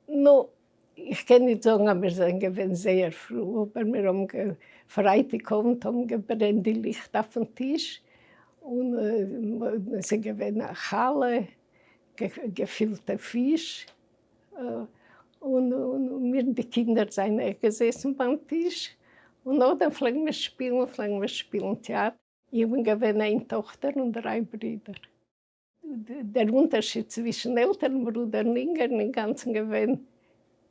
נו, איך קען ניט זאגן אז מיר זענען געווען זייער פרום, אבער מיר האבן פרייטאג אוונט האבן געברענט די ליכט אויפן טיש, און עס איז געווען א חלה, געפילטע פיש, און מיר די קינדער זענען אויך געזעסן ביים טיש, און נאכדעם פלעגן מיר שפילן, פלעגן מיר שפילן טעאטער. איך בין געווען איין טאכטער און דריי ברידער. דער אונטערשיד צווישן עלטערן ברודער און אינגערן אינגאנצן געווען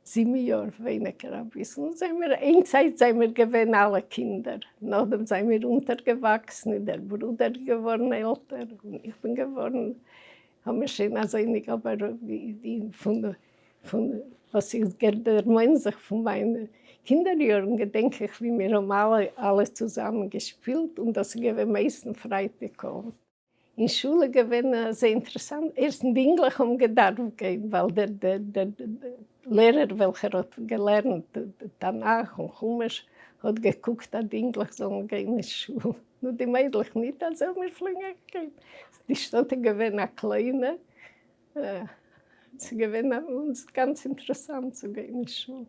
7 יאר ווייניגער אביסל. זעמיר איין צייט זעמיר געווען אלע קינדער, נאכדעם זעמיר אונטערגעוואקסן, איז דער ברודער געווארן עלטער און איך בין געווארן, האבן מיר שוין אזוי נישט, אבער פון פון וואס איך דערמאן זיך פון מיינע קינדער יארן געדענק איך ווי מיר האבן אלע אלע צוזאמען געשפילט און דאס איז געווען מייסטן פרייטאג אוונט. אין שולע געווען זייער אינטערעסאנט, ערשטנס די אינגלעך האבן געדארפט גיין ווייל דער דער דער לערער וועלכער האט געלערנט תנך און חומש האט געקוקט אז די אינגלעך זאלן גיין אין שול, נו די מיידלעך ניט אזוי מיר פלעגן אויך גיין, די שטאט איז געווען א קליינע, ס'איז געווען אונז גאנץ אינטערעסאנט צו גיין אין שול.